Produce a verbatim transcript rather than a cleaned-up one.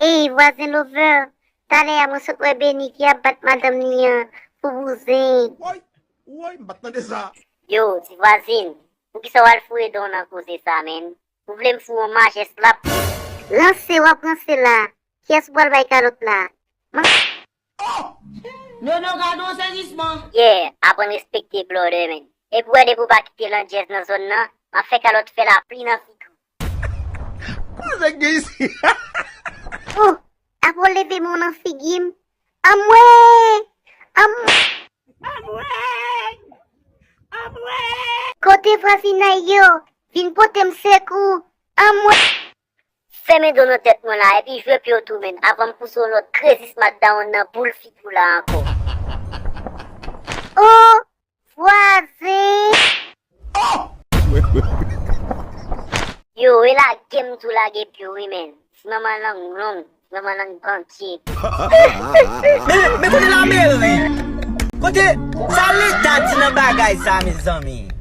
Ey, vwazen Lover, talè a mwen sot wè Beni ki ap bat madanm li an pou bouzen. Woy, woy, m pa t tande sa. Yo, ti vwazin, poukisa w al foure dan w nan koze sa, menn? Ou vle m foure w majès lap? Ranse w ap ranse la. Kiyès ou pral bay kalòt la? Nono, gade yon sezisman. Yeah, aprann respekte blòdè, menn. Epi w wè depi w pa kite landjèz nan zòn nan, m ap fè kalòt fè lapli nan figi w. Koze gen isi? Ou ap leve men w nan figi m? Anmwey! Anmwey! Kote vwazinay yo? Vin pote m sekou! Anmwey! Fèmen do nan tèt mwen la epi jwe pye w tou, menn, avan m pouse yon lòt krezi smackdown nan boul figi w la ankò. Oh! Vwazen! Yo, e lage m tou lage pye w wi, menn. Ti manman lang long, ti manman lang bantye. Men, men kote lameri? Kote sa leta di nan bagay sa, mezanmi?